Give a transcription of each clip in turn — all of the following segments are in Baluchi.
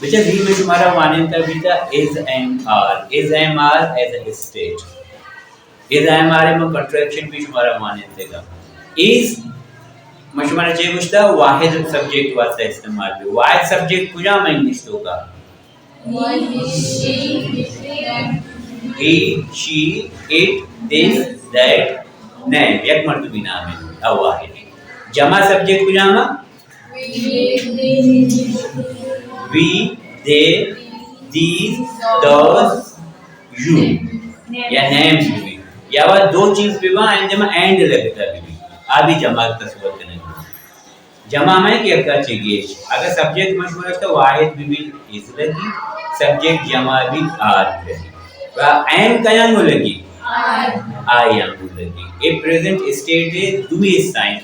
بچا، زی من شمارا وانینتا بیتا، is, am, are. Is, am, are is a state. Is, am, are ءِ من کنٹریکشن بھی شمارا وانینتگا۔ از من شمارا چے گوشتا؟ واحد سبجیکٹ واسطہ استعمال بی۔ واحد سبجیکٹ کجام انگلش توکا؟ ہی، شی، اٹ، دس، دیٹ، نیم، یک مردمی نام ہے، او واحد۔ جمع سبجیکٹ کجام ہے؟ وی، دے، دیز، دوز، یو۔ یا نیمز بھی۔ یا وہ دو چیز بھی وہاں اینڈ میں اینڈ لگتا بھی۔ آ بھی جمع تصور کرنے۔ جمع میں کہ اکا چہ گیش۔ اگہ سبجیکٹ مشہور است تو واحد بھی، بھی از لگی، سبجیکٹ جمع بھی آر لگی۔ و ایم کیا نو لگی؟ آئی آنگو لگی۔ اے پریزنٹ اسٹیٹ ہے، دوی سائن۔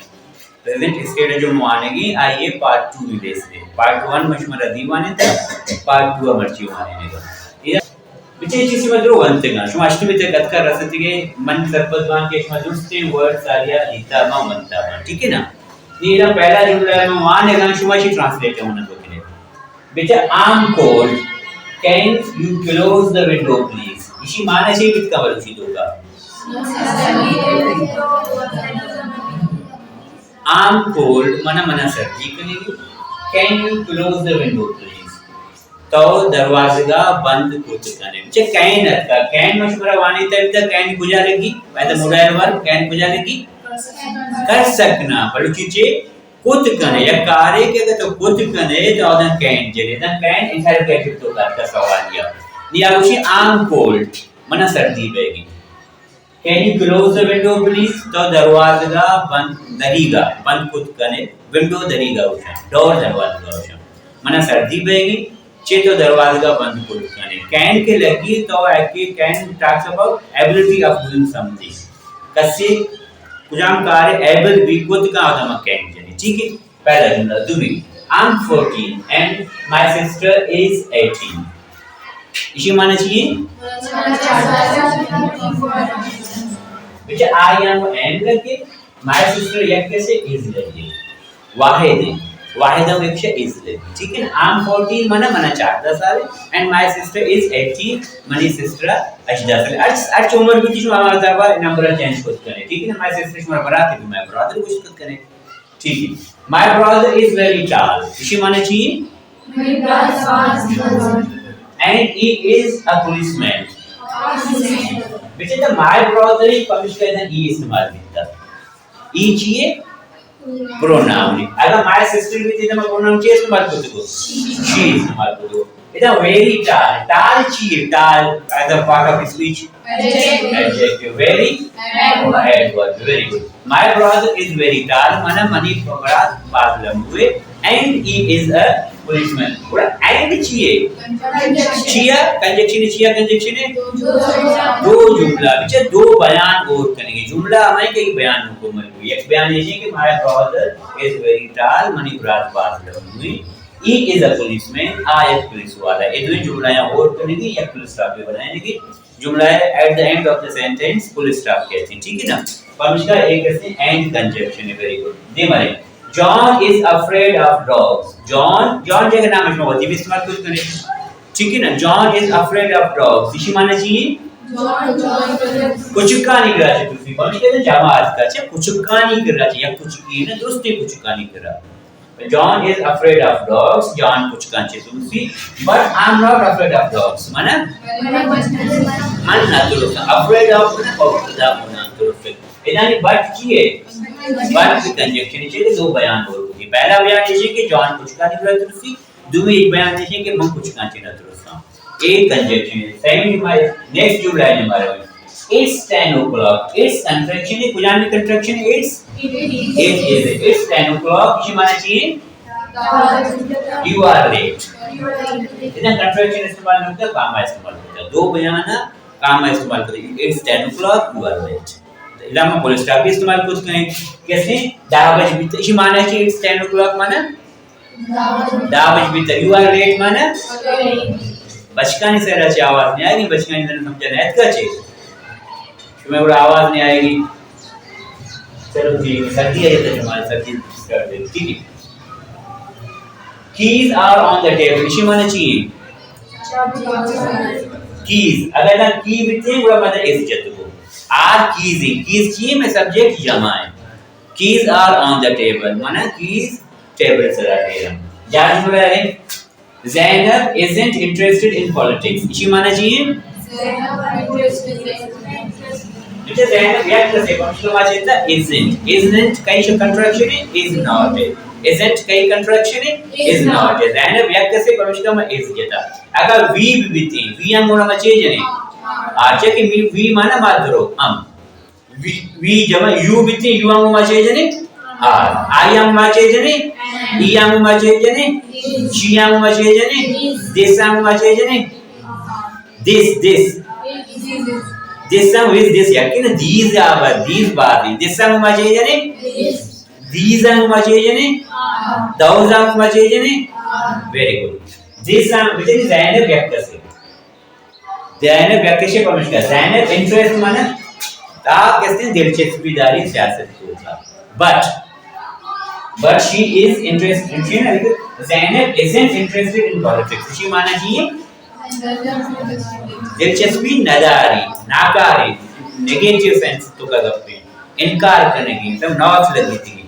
پریزنٹ اسٹیٹ جو موانگی، آئی اے پارٹ ٹو بھی دیس دے۔ پارٹ ون مشمر دیوانے تھا، پارٹ ٹو مرچی وانے گا۔ بچے چیزی من درو ونتگاں۔ شما ہشتمی تک اتکا رستگے، من سرپد باں کہ شما درستیں ورڈ ساریا دیتا ما ونتا باں۔ ٹھیک ہے نا؟ نی ایرا پہلا جملہ ہے، من وانگاں، شما شی ٹرانسلیٹ ہونا تو کنے۔ بچا، I'm cold. Can you close the window, please? اشی معنی چی بیت کا بلوچی توکا؟ I'm cold، منا، منا سردی کنگی۔ Can you close the window, please? تو دروازگا بند کت کنے۔ چہ کین اتکا، کین من شمارا وانینتا بیتا، کین کجا لگی؟ باید موڈائل ورب، کین کجا لگی؟ کر سکنا۔ بلوچی چے؟ کت کنے۔ یک کارے کہ اگر تو کت کنے تو آدم کین جنے، دن کین انٹروگیٹو توکا اتکا سوالیا۔ نی آ گوشی، I'm cold، منا سردی baggy. Can you close the window, please? تو دروازگا بند، دریگا بند کت کنے۔ ونڈو دریگا گوشاں، ڈور دروازگا گوشاں۔ منا سردی بیگی، چے تو دروازگا بند کت کنے۔ کین کہ لگی تو actually can talks about ability of doing something۔ کسے کجام کارے ایبل بھی کت کا آدم کین جنے۔ ٹھیک ہے؟ پہلا جملہ۔ دومی، I'm fourteen and my sister is eighteen۔ اشی معنی چی ہے؟ بچہ، آئی آنگو ایم لگے، مائی سسٹر یک کسے از لگے۔ واحد ہے۔ واحد ہم یک شے از لگے۔ ٹھیک ہے نا؟ I'm fourteen معنی منا چاردہ سال ہے، and my sister is eighteen، منی سسٹر ہژدہ سال ہے۔ ہر، ہر عمر بھی شما ہمارا طرف نمبر چینج کت کنے۔ ٹھیک ہے نا؟ مائی سسٹر شما برات بھی، مائی برادر کچھ کت کنے۔ ٹھیک ہے۔ My brother is very tall۔ اشی معنی چی ہے؟ And he is a policeman۔ بچے تو مائی برادر ہی پمشکا ہے، ہی استعمال بیتا۔ ہی چی ہے؟ پروناؤن ہے۔ اگر مائی سسٹر بیتی تو میں پروناؤن چی استعمال کرتے کو؟ شی استعمال کرتے کو۔ ادا ویری ٹال، ٹال چی ہے؟ ٹال as a part of speech۔ Adjective. Very adverb. Very good. My Brother is very tall, مانا منی برات باز لمبو ہے۔ اینڈ ہی از اے پولیس مین۔ گڑا اینڈ چی ہے؟ چیا کنجکشن ہے، چیا کنجکشن ہے؟ دو جملہ، بچہ دو بیان اور کنگے۔ جملہ ہمیں کہ بیان مکمل ہوئی۔ یک بیان یہ ہے کہ مائی برادر از ویری ٹال، منی برات باز لمبو ہے۔ ہی از اے پولیس مین، آ یک پولیس والا۔ یہ دوئیں جملہ یہاں اور کنگے، یک پولیس ٹاپ پہ بنائیں گے۔ جملہ ہے، at the end of the sentence full stop کہتے ہیں، ٹھیک ہے نا؟ پمشکا ایک اسے اینڈ کنجکشن ہے، ویری گڈ۔ دے مارے، John is afraid of dogs۔ جان، جان جگہ نام شما وتی بھی استعمال کت کنے۔ ٹھیک ہے نا؟ John is afraid of dogs۔ اسی معنی چی ہے؟ کچکانی کرا چے ترسی۔ پمشکا جماعت کا چے کچکانی کرا چے، یا کچکی ہے نا، درستی کچکانی کرا۔ John is afraid of dogs، جان کچکاں چہ ترسی، but I'm not afraid of dogs، من، من نہ ترساں۔ افریڈ آف من خوف زدہ، من ترسگ۔ ادانی بٹ چی ہے؟ بٹ کنجکشن چہ دو بیان اور ہوتی۔ پہلا بیان یہ کہ جان کچکاں چہ ترسی، دومی ایک بیان یہ کہ من کچکاں چہ نہ ترساں۔ ایک کنجکشن ہے۔ سیمی ہمارے نیکسٹ جملہ ہے ہمارے۔ It's ten o'clock۔ It's contraction ہے، کجام کنٹریکشن ہے؟ It's. It is. It's ten o'clock, اسی معنی چی ہے؟ You are late۔ ادا کنٹریکشن استعمال نہیں ہوتا، کاما استعمال ہوتا ہے۔ دو بیان ہے، کاما استعمال کریں۔ It's ten o'clock، you are late۔ ادا ہم فل اسٹاپ بھی استعمال کت کنے۔ کسے؟ دہ بج بیت۔ اسی معنی چی؟ اٹس ٹین او کلاک معنی دہ بج بیتگ۔ You are late معنی؟ بچکانی سرا چہ آواز نیایگی، بچکانی سرا سمجھا نیاتکا چے؟ شمئے گڑا آواز نیایگی۔ چلو ٹھیک ہے، سردی ہے تو شمئے سردی اسٹارٹ ہے، ٹھیک ہے۔ Keys are on the table. اشی معنی چی ایں؟ Keys. اگر نہ کی بیتیں، گڑا مطلب اس جت کو. آر کیز ایں. کیز چی ایں؟ مئے سبجیکٹ جمع ایں. Keys are on the table. معنی کیز ٹیبل سرا ایں. جان بارے، Zainab isn't interested in politics. اشی معنی چی ایں؟ زینب انٹرسٹڈ نہ ایں. اچھا، زینب یک کسے، پمیشکا ما چیتا isn't. Isn't کئی شو کنٹریکشن ایں؟ Is not. Isn't کئی کنٹریکشن ایں؟ Is not. زینب یک کسے، پمیشکا ما is جتا. اگر وی بہ بیتیں، وی ہم گڑا ما چے جنیں؟ آر. چیا کہ وی، وی معنی ما درو، ہم. وی، وی جمع یو بیتیں، یو ہم ما چے جنیں؟ آر. آئی ہم ما چے جنیں؟ ای ہم ما چے جنیں؟ شی ہم ما چے جنیں؟ دس ہم ما چے جنیں؟ دس، دس. دس ہم ویز دس یکے نا، دیز آبا، دیز بازیں. دس ہم ما چے جنیں؟ دیز ہم ما چے جنیں؟ دوز ہم ما چے جنیں؟ Very good. دس ہم بچے زینب یک کسے. زینب یک کسے، پمیشکا زینب انٹرسٹ معنی تا کسے دلچسپی داری سیاست کو تھا. But, but she is interested, Zainab isn't interested in politics. اشی معنی چی ایں؟ دلچسپی نداری، ناکاری، نیگیٹو سینس توکا گپیں، انکار کنگی، مطلب ناچ لگی تھی.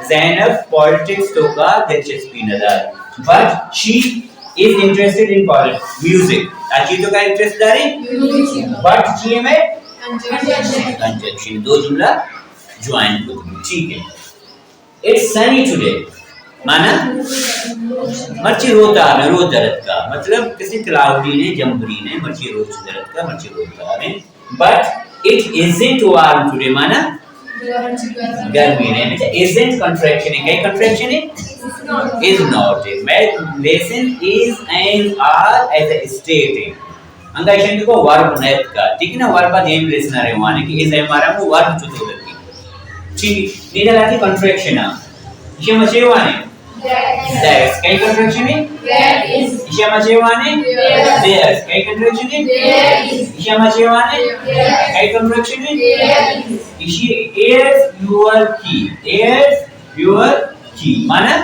زینب پالیٹکس توکا دلچسپی نداری. But she is interested in politics, music. آ چی توکا انٹرسٹ داری؟ But چی ایں؟ کنجکشن. دو جملہ جوائن کو. ٹھیک ہے. It's sunny today. معنی؟ مرچی روتاب ایں، روچ درتکا. مطلب کسے کلاؤڈی نہ ایں، جمبری نہ ایں، مرچی روچ درتکا، مرچی روتاب ایں. But it isn't warm today. معنی؟ گرمی نہ ایں. اچھا، isn't کنٹریکشن ایں. کئی کنٹریکشن ایں؟ Is not ایں. مئے lesson is and R is a state ایں. انگا ایشاں کہ کو ورب نیتکا، ٹھیک ہے نا، ورب دیم لیسن ءَ روانے کہ از ایم آر ایم ورب چطور لگی. ٹھیک ہے، نیدا لاتی کنٹریکشن آ. ایشاں ما چے وانے؟ There's. کئی کنٹریکشن ایں؟ There is. ایشاں ما چے وانے؟ There's. There's. کئی کنٹریکشن ایں؟ There is. ایشاں ما چے وانے؟ There's. کئی کنٹریکشن ایں؟ There is. ایشی، here's your key. Here's your key. معنی؟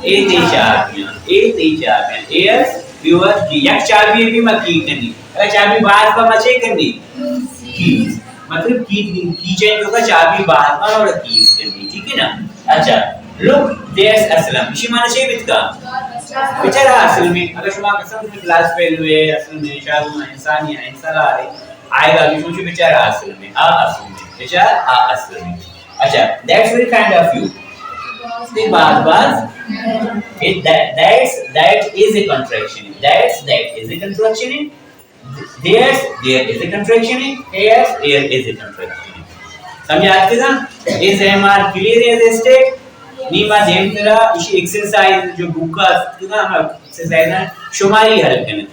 اے تئی چابیاں، اے تئی چابیاں. Here's your key. یک چابی بی ما کی کنی. اگر چابی باز با ما چے کنی؟ کی. مطلب کی، کی چین توکا چابی باز با اور کی کنی. ٹھیک ہے نا؟ اچھا. Look, there's Aslam. اشی معنی چے بیتکا؟ بچار اسلم ایں. اگر شما قسم سے کلاس فیل ہوئے، اسلم ایں، شاید انسانی انسان آ رہے. آئے گا بھی سوچو بچار اسلم ایں، آ اسلم ایں. بچار آ اسلم ایں. اچھا، that's very kind of you. تئی باز باز. It, that, that's, that is a contraction. That's, that is a contraction. There's, there is a contraction. Here's, here is a contraction. سمجھ آتکگا؟ Is, am, are clear as a state. نی ما دیم ترا اشی ایکسرسائز جو بک است کنا، ہم ایکسرسائز شماری حل کنتے.